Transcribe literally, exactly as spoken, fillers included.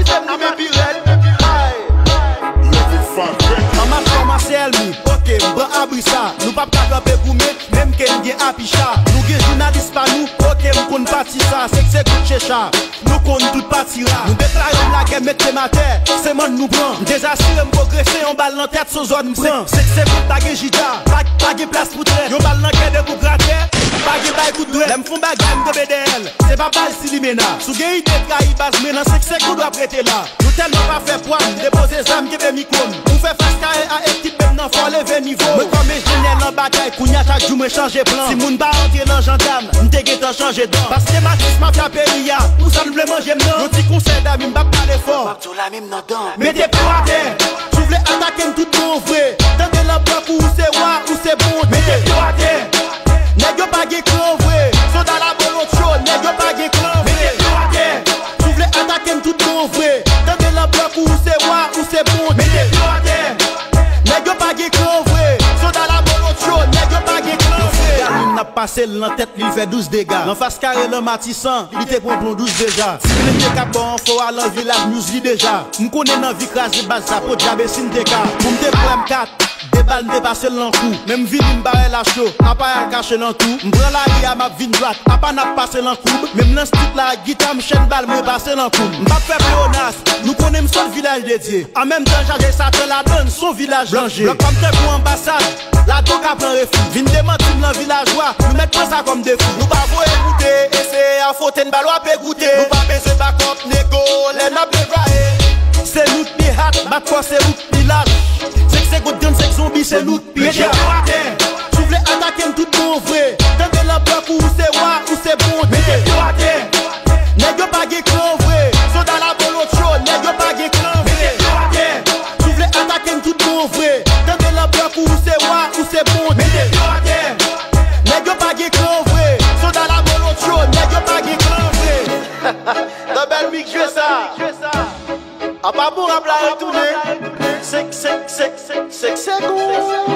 Fè m limen pi rèd. Ay. An m ap kòmanse èlmi, oke, m pran abri sa. Nou p ap ka kanpe goumen, menm ke n gen apicha. Nou gen jounalis pa nou, oke, m konn pati sa. Se k se kout checha, nou konn tout pati ra. Nou deklare n lagè, mete m atè, se mann nou pran. M dezasire, m pwogrese, yon bal nan tèt, se yon zòn m pran. Se k se kout, pa gen jita, pa, pa gen plas pou trèt. Yon bal nan kè, de kou gratè, pa gen bay kout dwèt. Lè m fon bagay, m tonbe dèyè l. Se pa bal si limena. Si w gen ide trayi baz mwen nan senk segonn w ap rete la. Nou tèlman pa fè pwa, m depoze zam, kenbe mikwo m. Pou fè fas kare a ekip, menm nan fò leve nivo. Mwen kòm enjenyè nan batay, kounye a chak jou mwen chanje plan. Si moun pa rantre nan jandam, m te gentan chanje dan. Paske matis mafya peyi a, pou sa n vle manje m nan. Yon ti konsèy dami, m p ap pale fò. M ap di w la menm nan dan. Mete pye w atè, si w vle atake m tout bon vre. Tande lanblan kou ou se wa, ou se bondye. Mete pye w atè. Nèg yo pa gen kran vre. Soda la bolotcho, nèg yo pa gen kran vre. Mete pye w atè. Si w vle atake m tout bon vre. Tande lanblan kou ou se wa, ou se bondye. Mete pye w atè. Nèg yo pa gen kran vre. Soda la bolotcho, nèg yo pa gen kran vre. Gamin n ap pase l nan tèt li, l fè douz dega. Nan fas kare nan Matisan, li te pran plon douz deja. Si Glenn te ka ba w enfo a nan Vilaj News li deja. M konnen nan vi kraze baz sa, podyab e si n te ka. Pou m te pran M kat, de bal m te pase l nan kou. Men m vini m bare lach yo, apa y al kache nan twou. M pran lari a m ap vin dwat, apa n ap pase nan koub. Men m nan street la ak gita m, chèn bal mwen pase nan kou m. M p ap fè pleonas, nou konnen m sot Vilaj de Dye. An menm tan chaje satan ladann, s on vilaj danje. Blòk pa m tankou anbasad, ladan w ka pran refi. Vin demanti m nan vilaj wa, nou mèt pran sa kòm defi. Nou pa voye moute, eseye afwonte n bal w ape goute. Nou pa bezwen bakòp nego, lè n ap deplaye. Se nou k pi hat, bat fò se ou k pi lach. Senk segonn trannsenk zonbi, se nou k pi cha. Mete pye w atè, si w vle atake m tout bon vre. Tande lanblan kou ou se wa, ou se bondye. Mete pye w atè. Nèg yo pa gen kran vre. Soda la bolotcho, nèg yo pa gen kran vre. Mete pye w atè. Si w vle atake m tout bon vre. Tande lanblan kou ou se wa, ou se bondye. Mete pye w atè. Nèg yo pa gen kran vre. Soda la bolotcho, nèg yo pa gen kran vre. Nan bèl mik jwe sa. Apa bon rap la retounen. Senk, senk, senk, senk, senk segonn.